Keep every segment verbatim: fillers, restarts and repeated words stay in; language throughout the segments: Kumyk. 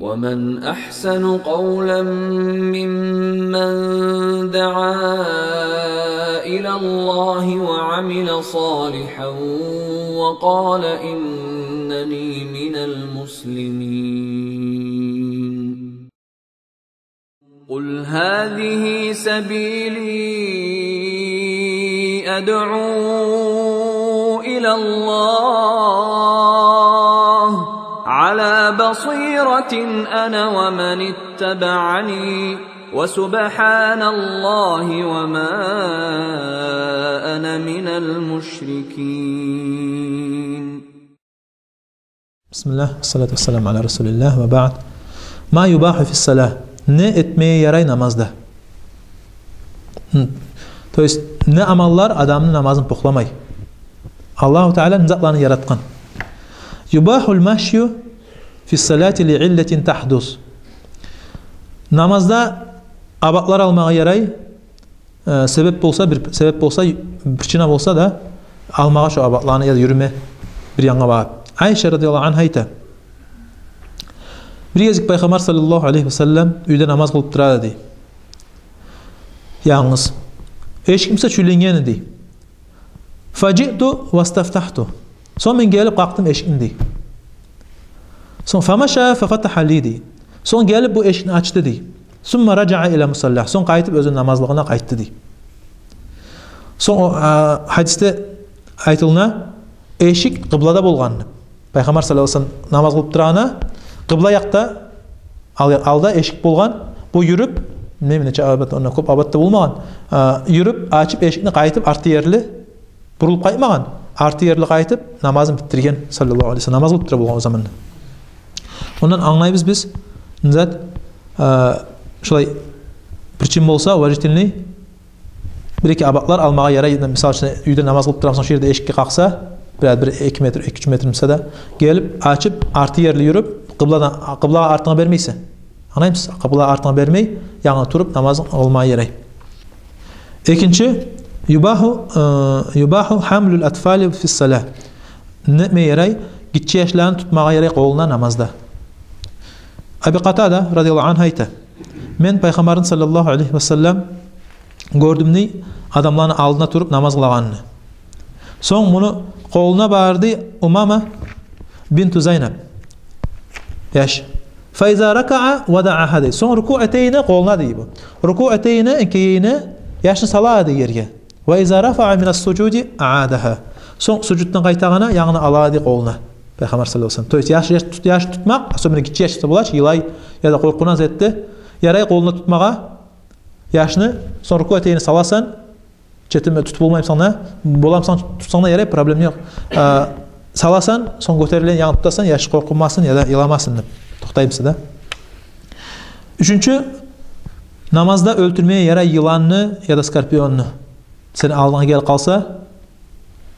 ومن أحسن قولا ممن دعا إلى الله وعمل صالحا وقال إنني من المسلمين. قل هذه سبيلي أدعو إلى الله على بصيرة أنا ومن اتبعني وسبحان الله وما أنا من المشركين. Бисмиллагь, вассалату вассаламу аля расулиллагь, ва баъд. Ма юбагьу фис-салагь. Не этмеге ярай намазда? Гьм. То есть, не амаллар адамны намазын пухламай? Аллагьу Таала не затланы яратгъан? Юбагьул машйу фис-салати ли иллатин тагьдус. Намазда абатлар алмагъа ярай, э, себеп болса, бир себеп болса, причина болса да, алмагъа шо абатланы яда юрюме бир янгъа багъып. Айша радияллагьу ангьа айта: бир гезик Пайхаммар саллаллагьу алайгьи васаллам уьйде намаз къылып тура эди, дей. Янгыз. Эшигим буса чюйленген эди, дей. Фажиъту вастафтагьту. Сонг мен гелип къакъдым эшикни, дей. Сонг фамаша фафатагьа ли, дей. Сонг гелип бу эшикни ачды, дей. Сумма ражаа иля мусаллагь. Сонг къайтып оьзюню намазлыгъына къайтды, дей. Сонг о, а, гьадисде айтылына, эшик къыблада болгъанны. Пайхаммар саллаллагьу алайгьи васаллам намаз къылып турагъанда, къыбла якъда ал-, алда эшик болгъан. Бу юрюп, билмеймен, нече абат, онда кёп абат да болмагъан. А, юрюп, ачып эшикни, къайтып арты ерли, бурулуп къайтмагъан, арты ерли къайтып намазын битдирген, саллаллагьу алайгьи васаллам. Намаз къылып тура болгъан о заманда. Ондан англайбыз биз, не зат, а, шолай причин болса, уважительный, бир-эки абатлар алмагъа ярай. Мисал учун, уьйде намаз къылып турамсан, шо ерде эшикге къакъса, бир, бир-эки метр, эки-уьч метр буса да, гелип, ачып, арты ерли юрюп, къыбладан, къыблагъа артынгны бермейсен. Англаймысыз? Къыблагъа артынгны бермей, янгы туруп намазын къылмагъа ярай. Экинчи, юбагьу, э, юбагьу гьамлул атфали фис-салагь. Не этме ярай? Гиччи яшланы тутмагъа ярай къолуна намазда. Аби Къатада радияллагьу ангьу айта: мен Пайхаммарны саллаллагьу алайгьи васаллам гёрдюм, дей, адамланы алдына туруп намаз къылагъанны. Сонг муну къолуна барды Умама бинту Зайнаб, яш. Фа иза ракаа вадаагьа, дей. Сонг руку этегенде къолуна, дей, бу. Руку этегенде, энкейгенде яшны сала эди ерге. Ва иза рафаа минас-сужуди аадагьа. Сонг сужуддан къайтагъанда янгыдан ала эди къолуна Пайхаммар саллаллагьу алайгьи васаллам. То есть яш, яш тут-, яш тутмакъ, особенно гиччи яш буса бола чы, йылай яда къоркъуна зат эте, ярай къолуна тутмагъа яшны. Сонг руку этегенде саласан, четиме тутуп болмаймысан да, боламысан, тутсанг да ярай, проблема ёкъ. А, саласан, сонг гётерилген янгы тутасан, яш къоркъмасын яда йыламасын деп. Токътаймысан да. Уьчюнчю, намазда оьлтюрмеге ярай йыланны яда скорпионну. Сени алдынга гелип къалса,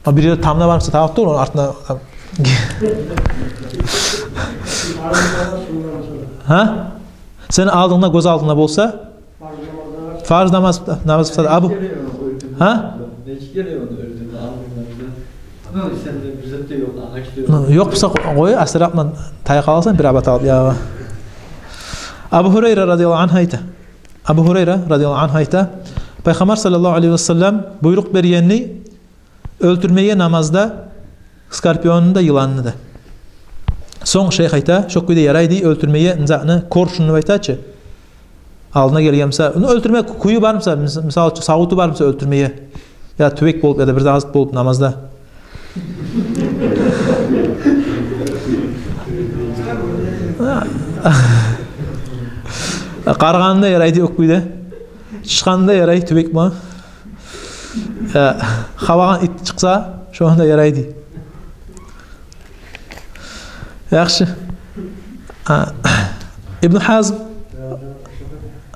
а, бир ерде тамда бар буса, табып тур, ону артына. Гьа? Сени алдынгда, гёз алдынгда болса, фарз намаз, намаз буса да, Абу. Гьа? Ну, ёкъ буса къо-, къой, асырап ман тая къаласан, бир абат алып, я. Абу Гьурайра радияллагьу ангьу айта. Абу Гьурайра радияллагьу ангьу айта: Пайхаммар саллаллагьу алайгьи васаллам буйрукъ бергенни оьлтюрмеге намазда скорпионну да, йыланны да. Сонг шейх айта, шо кюйде ярай, дей, оьлтюрмеге, не затны, коршун деп айта чы. Алдына гелген буса, ону оьлтюрме кю-, кюю бар буса, мис-, мисал учун, савуту бар буса оьлтюрмеге. Я тюбек болуп, яда бир де азыт болуп намазда. Къаргъаны да ярай, дей, о кюйде. Чычкъан да ярай, тюбек ма. Э, хавагъан ит чыкъса, шону да ярай, дей. Яхшы. А, Ибну Гьазм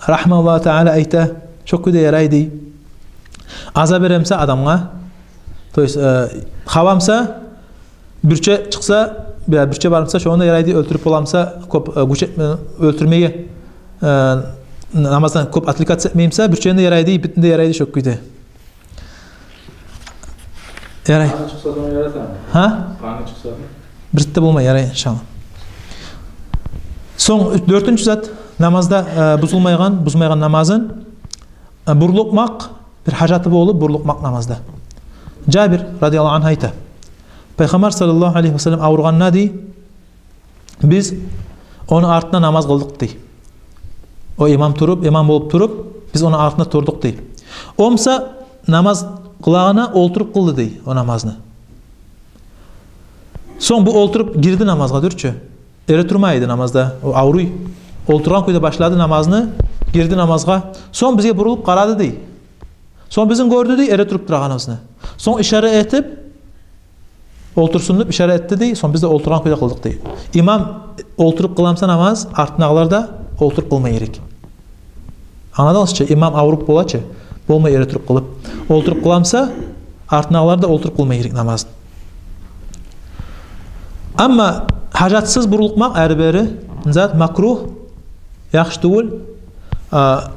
рагьимагьуллагьу таала айта, шо кюйде ярай, дей. Аза бере буса адамгъа, то есть, э, хава буса, бюрче чыкъса, бир бюрче бар буса, шону да ярай, дей, оьлтюрюп бола буса, кёп, э, гюч этме, оьлтюрмеге, э, намаздан кёп отвлекаться этмей буса, бюрчени де ярай, дей, битни де ярай, дей, шо кюйде. Ярай. Къаны чыкъса, сонг яратамы? Гьа? Къаны чыкъса. Бир де болмай, ярай, иншаллагь. Сонг дёртюнчю зат, намазда, э, бузулмайгъан, бузмайгъан намазын, э, бурлукъмакъ, бир гьажаты болуп бурлукъмакъ намазда. Жабир радияллагьу ангьу айта: Пайхаммар саллаллагьу алайгьи васаллам авругъанда, дей, биз ону артына намаз къылдыкъ, дей. О имам туруп, имам болуп туруп, биз ону артына турдукъ, дей. О буса намаз къылагъанда олтуруп къылды, дей, о намазны. Сонг бу олтуруп гирди намазгъа, дюр чю. Эретурмай эди намазда, о авруй. Олтургъан кюйде башлады намазны, гирди намазгъа. Сонг бизге бурулуп къарады, дей. Сонг бизин гёрдю, дей, эретуруп турагъаныбызны. Сонг ишара этип, олтурсун деп ишара этди, дей. Сонг биз де олтургъан кюйде къылдыкъ, дей. Имам олтуруп къыла буса намаз, артындагъылар да олтуруп къылма герек. Англадыгъыз чы, имам авруп бола чы, болмай эретуруп къылып. Олтуруп къыла буса, артындагъылар да олтуруп къылма герек намазны. Амма гьажатсыз бурлукъмакъ, ары-бери зат, макругь, яхшы тюгюл. А,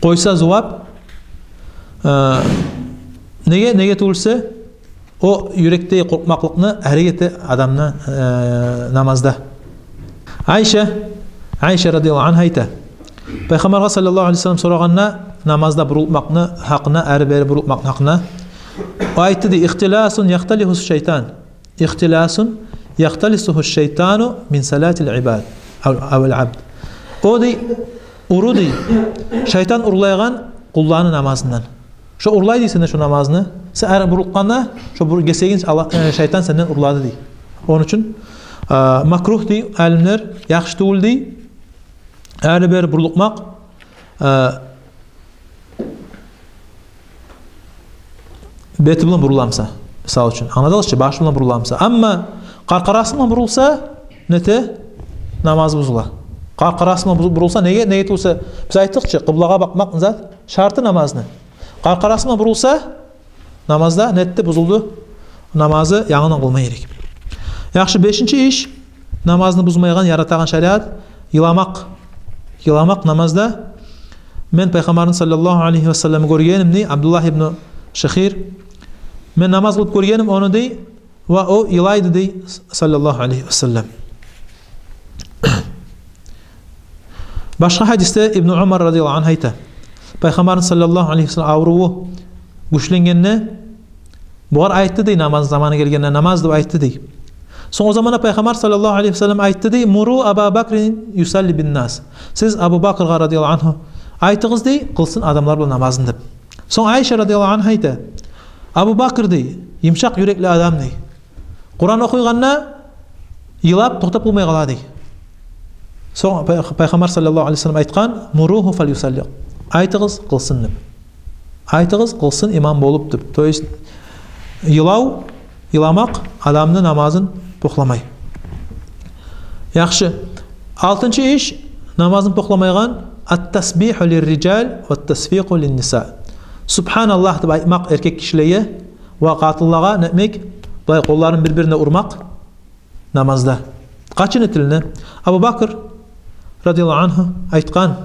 къойса зувап, а, неге, неге тюгюлсе, о юрекдеги къоркъмакълыкъны арек эте адамны, э, намазда. Айша, Айша радияллагьу ангьа айта: Пайхаммаргъа саллаллагьу алайгьи васаллам сорагъанда намазда бурулмакъны гьакъына, ары-бери бурулмакъны гьакъына, о айтды, дей: «Ихтиласун яхталисугьу шайтан. Ихтиласун яхталисугьу шайтану мин салатил ибад, ав, авил абд». О, дей, уру, дей, шайтан урлайгъан къулланы намазындан. Шо урлай, дей, сенден шо намазны. Сен ары бурлукъгъанда, шо бур-, гесегин ала, э, шайтан сенден урлады, дей. Ону учун, э, макругь, дей алимлер, яхшы тюгюл, дей, ары-бери бурлукъмакъ, э, бети булан бурула буса, мисал учун. Англадыгъыз чы, башы булан бурула буса. Амма къаркъарасы булан бурулса, нете, намаз бузула. Къаркъарасы булан бузу-, бурулса, неге, неге тюгюлсе, биз айтдыкъ чы, къыблагъа бакъмакъ зат шарты намазны. Къаркъарасы булан бурулса, намазда нетди, бузулду. Намазы янгыдан къылма герек. Яхшы, бешинчи иш, намазны бузмайгъан, яратагъан шариат, йыламакъ. Йыламакъ намазда. Мен Пайхаммарны саллаллагьу алайгьи васалламны гёргеним, дей, Абдуллагь ибну Шахир. Мен намаз къылып гёргеним ону, дей, ва о йылайды, дей, саллаллагьу алайгьи васаллам. Башгъа гьадисде Ибну Умар радияллагьу ангьу айта: Пайхаммарны саллаллагьу алайгьи васаллам авруву гючленгенде, бугъар айтды, дей, намаз заманы гелгенде, намаз деп айтды, дей. Сонг о заманда Пайхаммар саллаллагьу алайгьи васаллам айтды, дей: «Муру Аба Бакрин юсалли бин нас». Сиз Абу Бакргъа радияллагьу ангьу айтыгъыз, дей, къылсын адамлар булан намазын деп. Сонг Айша радияллагьу ангьа айта: Абу Бакр, дей, йымышакъ юрекли адам, дей. Къуран охуйгъанда йылап токътап болмай къала, дей. Сонг Пай-, Пайхаммар саллаллагьу алайгьи васаллам айтгъан: «Муругьу фалюсалли». Айтыгъыз, къылсын деп. Айтыгъыз, къылсын имам болуп деп. То есть, йылав, йыламакъ адамны намазын бокъламай. Яхшы. Алтынчы иш, намазын бокъламайгъан: ат-тасбигьу лир-рижал ва ат-тасфикъу лин-ниса. Субгьаналлагь деп айтмакъ эркек кишилеге ва къатынлагъа нетмек, булай къолларын бир-бирине урмакъ намазда. Къачан этилине? Абу Бакр радияллагьу ангьу айтгъан: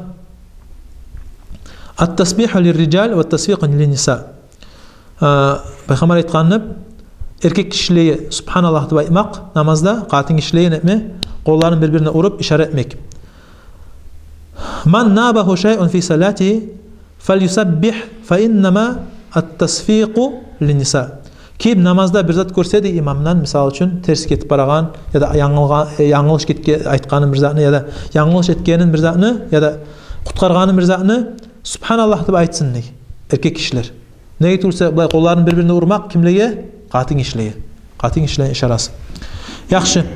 «Ат-тасбигьу лир-рижал ва ат-тасфикъу лин-ниса». Э, Пайхаммар айтгъан деп, эркек кишилеге субгьаналлагь деп айтмакъ намазда, къатын кишилеге нетме, къолларын бир-бирине уруп ишара этмек. «Ман набагьу шайъун фи салатигьи фальюсаббигь, фа иннама ат-тасфикъу лин-ниса». Ким намазда бир зат гёрсе, дей, имамдан, мисал учун, терс гетип барагъан, яда янгылгъа-, э, янгылыш гетге-, айтгъанын бир затны, яда янгылыш этгенин бир затны, яда къутгъаргъанын бир затны, субгьаналлагь деп айтсын, дей, эркек кишилер. Неге тюгюлсе, булай къолларын бир-бирине урмакъ кимлеге? Къатын кишилеге. Къатын кишилени ишарасы. Яхшы.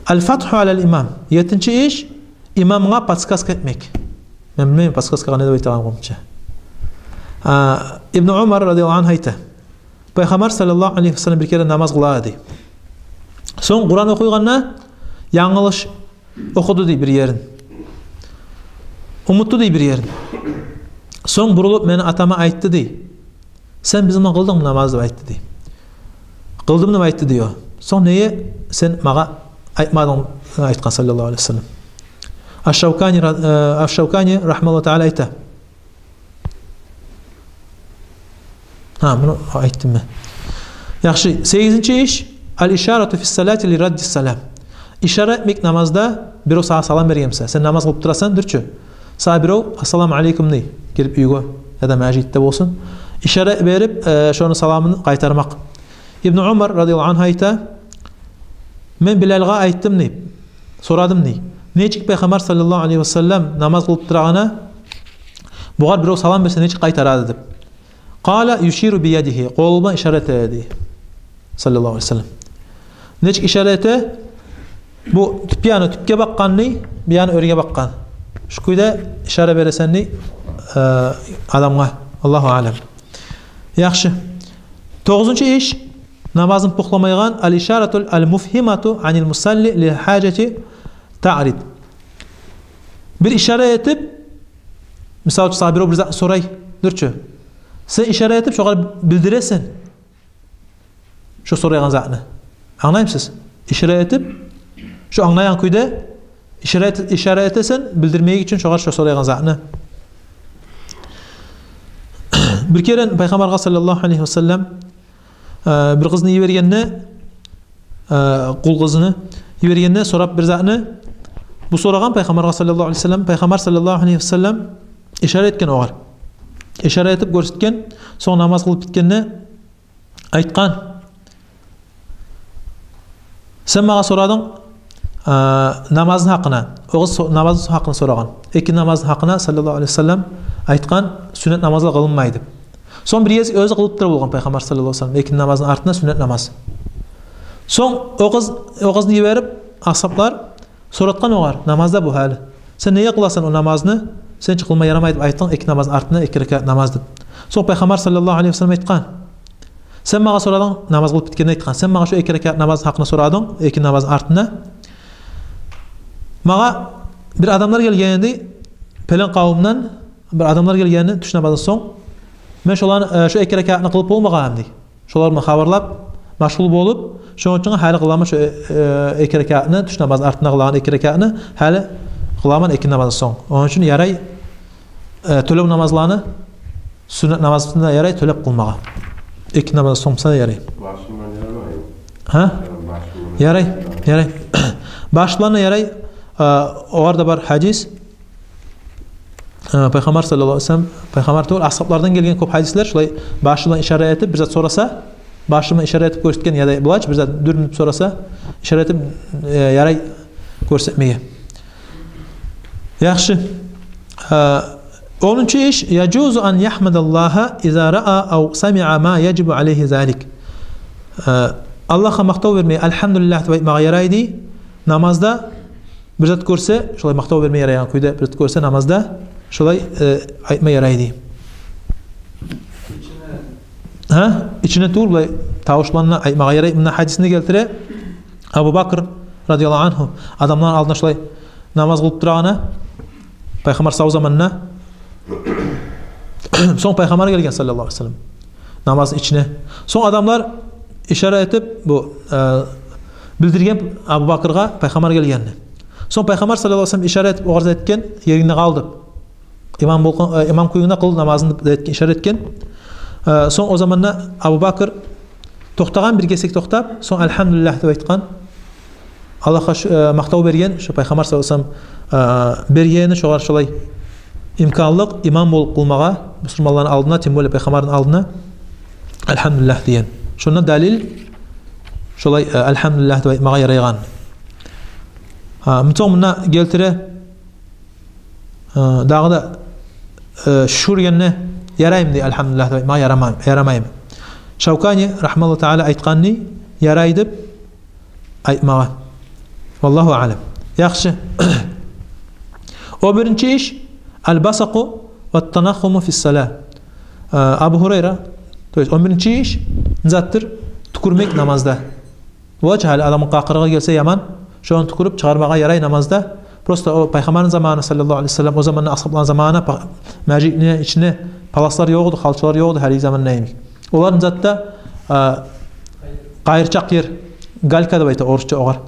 Аль-фатгьу аляль-имам. Еттинчи иш, имамгъа подсказка этмек. Мен билмеймен, подсказкагъа не деп айтагъанын къумча. А, Ибну Умар радияллагьу ангьу айта: Пайхаммар саллаллагьу алайгьи васаллам бир керен намаз къыла эди. Сонг Къуран охуйгъанда янгылыш охуду, дей, бир ерин. Унутду, дей, бир ерин. Сонг бурулуп мени атама айтды, дей: «Сен бизин булан къылдынгмы намаз?» — деп айтды, дей. «Къылдым», — деп айтды, дей, о. «Сонг неге сен магъа айтмадынг?» — айтгъан, саллаллагьу алайгьи васаллам. Аш-Шавкани ра-, э, Аш-Шавкани рагьимагьуллагьу таала айта. Гьа, муну айтдым мен. Яхшы, сегизинчи иш, аль-ишарату фис-салати ли раддис-салам. Ишара этмек намазда, бирев сагъа салам берген буса, сен намаз къылып турасан, дюр чю. Сагъа бирев «Ассаламу алейкум» дей, гирип уьйге, яда межитде болсун. Ишара берип, э, шону саламын къайтармакъ. Ибну Умар радияллагьу анху айта: «Мен Билалгъа айтдым, – дей, – сорадым, – дей, – нечик Пайхаммар саллаллагьу алайгьи васаллам намаз къылып турагъанда, бугъар бирев салам берсе, нечик къайтарады?» – деп. «Къала юширу биядигьи», къолу булан ишара эте эди, саллаллагьу алайгьи васаллам. Нечик ишара эте? Бу тюп яны тюпге бакъгъан дей, бу яны оьрге бакъгъан. Шу кюйде ишара бересен дей, э, адамгъа. Аллагьу аълам. Яхшы. Тогъузунчу иш, намазын пухламайгъан: «Ал-ишаратул ал-муфгьимату анил мусалли лил гьажати таърид». Бир ишара этип, мисал учун, сагъа бирев бир затны сорай, дюр чю. Сен ишара этип, шогъар билдиресен шо сорайгъан затны. Англаймысыз? Ишара этип, шо англайгъан кюйде ишара эт-, ишара этесен билдирмек учун шогъар шо сорайгъан затны. Бир керен Пайхаммаргъа саллаллагьу алайгьи васаллам, э, бир къызны йибергенде, э, къул къызны йибергенде, сорап бир затны, бу сорагъан Пайхаммаргъа саллаллагьу алайгьи васаллам, Пайхаммар саллаллагьу алайгьи васаллам ишара этген огъар. Ишара этип гёрсетген, сонг намаз къылып битгенде айтгъан: «Сен магъа сорадынг, а, намазны гьакъына». О къыз со-, намазны гьакъына сорагъан. Экинни намазны гьакъына саллаллагьу алайгьи васаллам айтгъан: «Сюннет намазлар къылынмай», – деп. Сонг бир гезик оьзю къылып тура болгъан Пайхаммар саллаллагьу алайгьи васаллам экинни намазны артына сюннет намаз. Сонг о къыз, о къызны йиберип, асгьаблар соратгъан огъар намазда бу гьали: «Сен неге къыласан о намазны? Сен чи къылма ярамай деп айтдынг экинни намазны артына эки ракаат намаз», – деп. Сонг Пайхаммар саллаллагьу алайгьи васаллам айтгъан: «Сен магъа сорадынг, намаз къылып битгенде айтгъан, сен магъа шо эки ракаат намазны гьакъына сорадынг, экинни намазны артына. Магъа бир адамлар гелген эди, пелен къавумдан бир адамлар гелген эди тюш намаздан сонг. Мен шоланы, э, шо эки ракаатны къылып болмагъанман, – дей. – Шолар булан хабарлап, машгъул болуп, шону учун гьали къыламан шо, э, э, эки ракаатны, тюш намазны артына къылагъан эки ракаатны гьали къыламан экинни намаздан сонг. Ону учун ярай, э, тёлев намазланы, сюннет намазны ярай тёлеп къылмагъа. Экинни намаздан сонг буса да ярай». Башындан ярамаймы? Гьа? Башындан. Ярай, ярай. Башындан ярай, э, огъар да бар гьадис. Э, Пайхаммар саллаллагьу алайгьи васаллам, Пайхаммар тюгюл, асгьаблардан гелген кёп гьадислер, шулай башы булан ишара этип, бир зат сораса, башы булан ишара этип гёрсетген, яда булай чы бир зат дюрмюп сораса, ишара этип, э, ярай гёрсетмеге. Яхшы. Э, онунчу иш: «Яжузу ан яхмадаллагьа иза раа ав самиа ма яжибу алайгьи залик». Э, Аллагьгъа макътав бермеге, «Альгьамдулиллагь» деп айтмагъа ярай дей, намазда бир зат гёрсе, шолай макътав берме ярайгъан кюйде бир зат гёрсе намазда, шолай, э, айтма ярай дей. Гьа? Ичине тюгюл, булай тавуш булан да айтмагъа ярай. Мунда гьадисни гелтире Абу Бакр радияллагьу анху, адамланы алдында шолай намаз къылып турагъанда, Пайхаммар сав заманда. Сонг Пайхаммар гелген саллаллагьу алайгьи васаллам намазны ичине. Сонг адамлар ишара этип, бу, э, билдирген Абу Бакргъа Пайхаммар гелгенни. Сонг Пайхаммар саллаллагьу алайгьи васаллам ишара этип, огъар зат этген, ерингде къал деп. Имам болгъан, э, имам кюйюнгде къыл намазынгны деп этген, ишара этген. Э, сонг о заманда Абу Бакр токътагъан, бир гесек токътап, сонг «Альгьамдулиллагь» деп айтгъан. Аллагьгъа шу, э, макътав берген, шо Пайхаммар саллаллагьу алайгьи васаллам, э, бергени шогъар шолай имканлыкъ, имам болуп къылмагъа, бусурманланы алдына, тем более Пайхаммарны алдына «Альгьамдулиллагь» деген. Шондан далил шолай, э, «Альгьамдулиллагь» деп айтмагъа ярайгъан. Гьа, мунда сонг мунда гелтире, э, дагъы да, э, шюкюр этгенде яраймы дей «Альгьамдулиллагь» деп айтмагъа, ярамай-, ярамаймы? Шавкани рагьимагьуллагьу таала айтгъан дей, ярай деп айтмагъа. Валлагьу аълам. Яхшы. Он биринчи иш: «Аль-басакъу ват-танаххуму фис-салагь». Э, Абу Гьурайра, то есть он биринчи иш не затдыр? Тюкюрмек намазда. Бола чы гьали адамгъа къакъырыгъы гелсе яман, шону тюкюрюп чыгъармагъа ярай намазда. Просто о Пайхаммарны заманы, саллаллагьу алайгьи васаллам, о заманда асгьабланы заманы па-, межитни ичинде паласлар ёкъ эди, халчалар ёкъ эди гьалиги заманда йимик. Олар не затда, э, къайырчакъ ер, галька деп айта орусча огъар.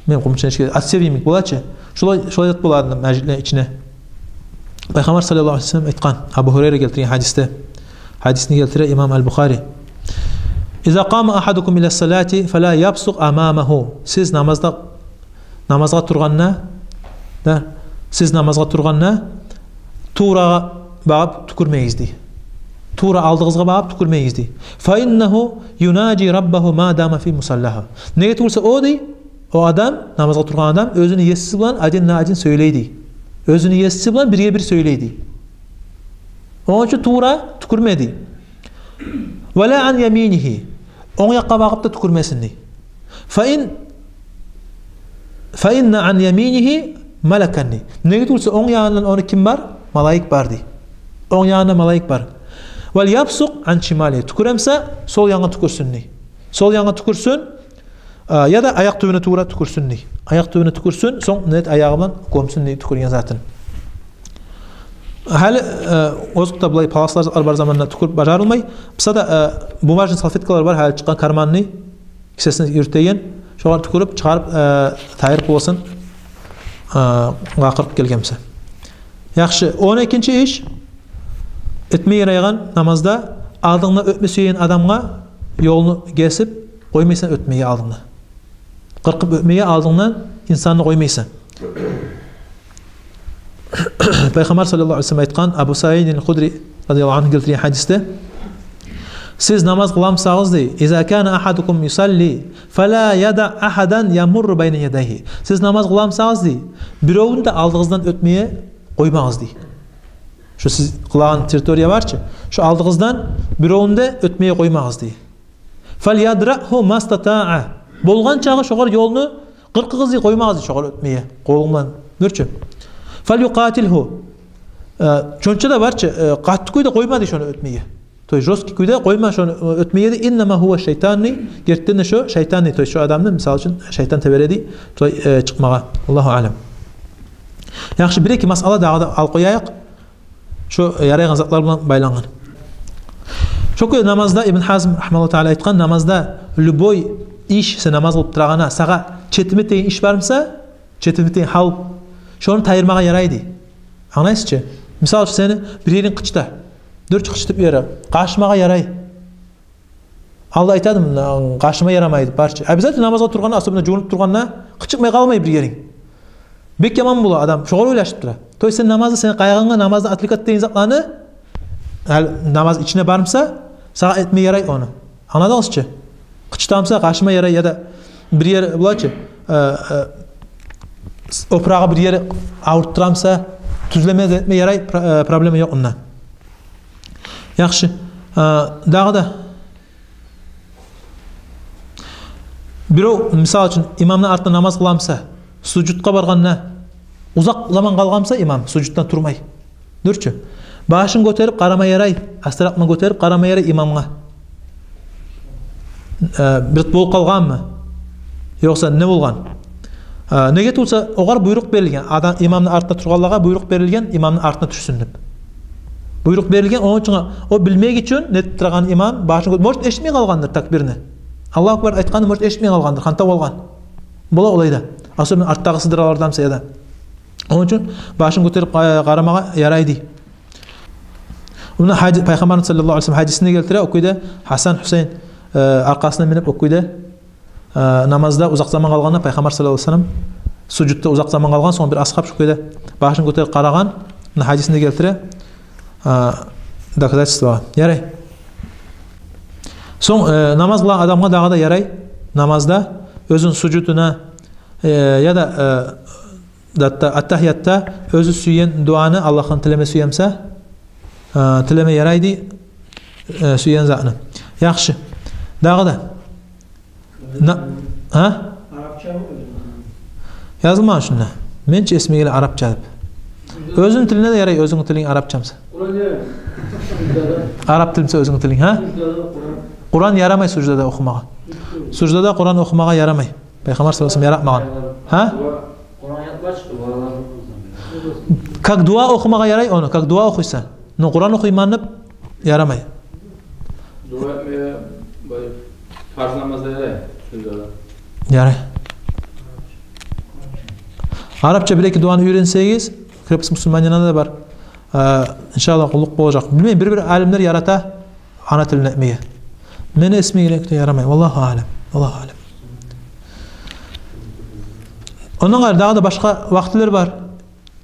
Мен къумча нечик, отсев йимик бола чы. Шолай, шолай зат бола эди межитни ичинде. Пайхаммар саллаллагьу алайгьи васаллам айтгъан, Абу Гьурайра гелтирген гьадисде. Гьадисни гелтире имам Аль-Бухари. «Иза къама агьадукум иля-с-салати фала ябсукъ амамагьу». Сиз намазда Намазгъа тургъанда, да, сиз намазгъа тургъанда, туврагъа багъып тюкюрмегиз дей. Тувра алдыгъызгъа багъып тюкюрмегиз дей. فإنه يناجي ربه ما دام في مصلاه. Неге тюгюл буса о дей, о адам, намазгъа тургъан адам оьзюню Есиси булан один на один сёйлей дей. Оьзюню Есиси булан бирге-бир сёйлей дей. Ону учун тувра тюкюрме дей. ولا عن يمينه. Онг якъгъа багъып да тюкюрмесин дей. فإن، فإن عن يمينه ملكا дей. Неге тюгюл буса онг ягъындан ону ким бар? Малайик бар дей. Онг ягъында малайик бар. وليبصق عن شماله. Тюкюре буса, сол янгъа тюкюрсюн дей. Сол янгъа тюкюрсюн, а, яда аякъ тюбюне тувра тюкюрсюн дей. Аякъ тюбюне тюкюрсюн, сонг нет, аягъы булан гёмсюн дей тюкюрген затын. Гьали, э, озокъда, булай паласлар бар заманда тюкюрюп бажарылмай. Буса да, э, бумажный салфеткалар бар, гьали чыкъгъан, карманный, кисесине юрютеген. Шогъар тюкюрюп чыгъарып, э, тайдырып болсун, э, къакъырып гелген буса. Яхшы, он экинчи иш, этме ярайгъан намазда, алдынгда оьтме сюеген адамгъа ёлну гесип къоймайсан оьтмеге алдынгда. Къыркъып оьтмеге алдынгдан инсанны къоймайсан. Пайхаммар саллаллагьу алайгьи ва саллам айтгъан, Абу Саид аль-Худри радияллагьу ангьу гелтирген гьадисде: «Сиз намаз къыла бусагъыз, дей, إذا كان أحدكم يصلي فلا يدع أحدا يمر بين يديه». Сиз намаз къыла бусагъыз, дей, биревню де алдыгъыздан оьтмеге къоймагъыз, дей. Шо сиз къылагъан территория бар чы, шо алдыгъыздан биревню де оьтмеге къоймагъыз, дей. «فليدرعه ما استطاع». Болгъан чагъы шогъар ёлну къыркъыгъыз, дей, къоймагъыз, дей, шогъар оьтмеге къолунгдан. Дюр чю. «فليقاتله». Э, шонча да бар чы, э, къатты кюйде къойма, дей, шону оьтмеге. То есть жёсткий кюйде къойма шону, э, оьтмеге, дей. «إنما هو شيطان», дей. Гертиден де шо шайтан, дей. То есть шо адамны, мисал учун, шайтан тебере, дей. То есть, э, чыкъмагъа. Аллагьу аълам. Яхшы, бир-эки масъала дагъы да алып къояйыкъ. Шо ярайгъан затлар булан байлангъан. Шо кюйде намазда Ибн Хазм рагьимагьуллагьу таала айтгъан, намазда любой иш, сен намаз къылып турагъанда, сагъа четим этеген иш бар буса, четим этеген гьал, шону тайдырмагъа ярай, дей. Англайсыз чы? Мисал учун, сени бир еринг къычыта. Дюр чю, къычытып йибере. Къачмагъа ярай. Алда айтады, муна, къачма ярамай деп, бар чы. Обязательно намазгъа тургъанда, особенно жувунуп тургъанда, къычытмай къалмай бир еринг. Бек яман бола адам, шогъар ойлашып тура. То есть сен намазда, сени къайгъынга намаздан отвлекать этеген затланы, гьали намаз ичине бар буса, сагъа этме ярай ону. Англадыгъыз чы? Къычыта буса, къачма ярай, яда бир ер бола чы, э, э, опурагъы бир ери авуртура буса, тюзлеме де этме ярай, про-, э, проблема ёкъ онда. Яхшы. Э, дагъы да бирев, мисал учун, имамны артында намаз къыла буса, сужудгъа баргъанда, узакъ заман къалгъан буса имам сужуддан турмай. Дюр чю. Башын гётерип къарама ярай, астаракъман гётерип къарама ярай имамгъа. Э, бир зат болуп къалгъанмы? Ёкъса не болгъан? Э, неге тюгюл буса, огъар буйрукъ берилген. Адам, имамны артында тургъанлагъа буйрукъ берилген, имамны артына тюшсюн деп. Буйрукъ берилген, ону учун о билмек учун не этип турагъан имам, башын гё-, может, эшитмей къалгъандыр такбирни. Аллагьу акбар айтгъанны, может, эшитмей къалгъандыр, ханта болгъан. Бола олай да. Особенно арттагъы сыдыралардан буса да. Ону учун башын гётерип къа-, къарамагъа ярай, дей. Муна гьади-, Пайхаммарны саллаллагьу алайгьи ва саллам гьадисинде гелтире, о кюйде Гьасан, Гьусейн, э, аркъасына минип, о кюйде, э, намазда узакъ заман къалгъанда, Пайхаммар саллаллагьу алайгьи ва саллам сужудда узакъ заман къалгъан, сонг бир асгьаб шо кюйде башын гётерип къарагъан, муна гьадисинде гелтире, э, доказательствогъа. Ярай. Сонг, э, намаз къылагъан адамгъа дагъы да ярай намазда оьзюн сужудуна, э, яда, э, датта, аттагьиятта оьзю сюйген дуаны, Аллагьдан тилеме сюе буса, э, тилеме ярай, дей, э, сюйген затны. Яхшы. Дагъы да. На-, а? Арапча язылмагъан шунда. Мен чи эсиме геле арапча деп. Оьзюню тилине де ярай, оьзюню тилинг арапча буса. Къуран ярай. Арап тил буса оьзюню тилинг, а? Къуран ярамай суждада охумагъа. Суждада Къуран охумагъа ярамай. Пайхаммар саллаллагьу алайгьи ва саллам яратмагъан. А? Къуран ятмачкъы, балалар. Как дуа охумагъа ярай ону, как дуа охуйсан. Но Къуран охуйман деп ярамай. Дуа этмеге, бай, фарз намазда ярай, суждада. Ярай. Арапча бир-эки дуаны уьйренсегиз, «Крепость мусульманина»да да бар. Э, иншаллагь, къуллукъ болажакъ. Билмеймен, бир-бир алимлер ярата ана тилинде этмеге. Мени эсиме геле ярамай. Валлагьу аълам. Валлагьу аълам. Ондан къайры дагъы да башгъа вакътилер бар.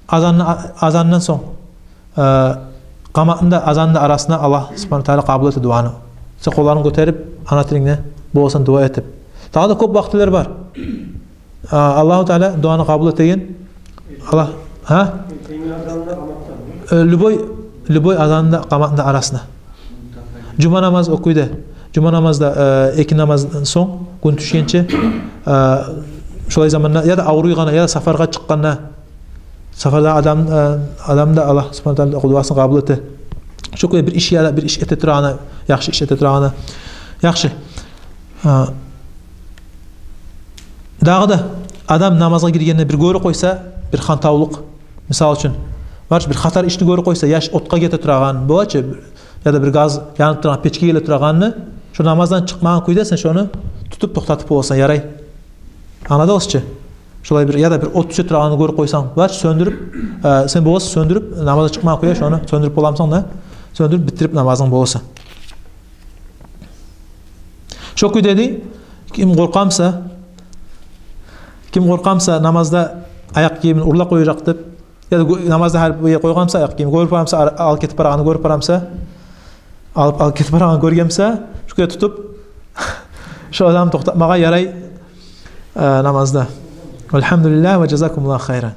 Азанны, азандан сонг, э, къаматны да, азанны да арасына Аллагь субгьанагьу ва тааля къабул эте дуаны. Сен къолларынг гётерип, ана тилингде боласан дуа этип. Дагъы да кёп вакътилер бар. А, Аллагьу Тааля дуаны къабул этеген. Аллагь, гьа? Эртенги азанда, къаматдан. Э, любой, любой азанда, къаматны да арасына. Жума намаз о кюйде. Жума намаз да, э, экинни намаздан сонг, гюн тюшгенче, э, шолай заманда, яда авруйгъанда, яда сапаргъа чыкъгъанда, сапарда адам, э, адам да Аллагь субгьанагьу ва тааля дуасын къабул эте. Шо кюйде бир иш, яда бир иш эте турагъанда, яхшы иш эте турагъанда. Яхшы. Э, Дагъы да адам намазгъа гиргенде бир гёрюп къойса, бир хантавлукъ, мисал учун, барчы бир хатар ишни гёрюп къойса, яш отгъа гете турагъан болачы, яда бир газ янып турагъан, печке геле турагъанны, шо намаздан чыкъмагъан кюйде сен шону тутуп токътатып боласан, ярай. Англадыгъызчы? Шолай бир, яда бир от тюше турагъанны гёрюп къойсанг, барчы сёндюрюп, э, сен боласан сёндюрюп, намаздан чыкъмагъан кюйде шону сёндюрюп боламсан да, сёндюрюп битирип намазынг боласан. Шо кюйде дей, ким къоркъамса, ким къоркъамса намазда аякъ гийимин урлап къояжакъ деп, яда гё-, намазда гьар бир къойгъамса аякъ гийим, гёрюп барамса, ар-, алып гетип барагъанны гёрюп барамса, алып, алып гетип барагъанны гёргемсе, шо кюйде тутуп, шо адамны токътатмагъа ярай, э, намазда. Валгьамдулиллагь ва жазакумуллагьу хайран.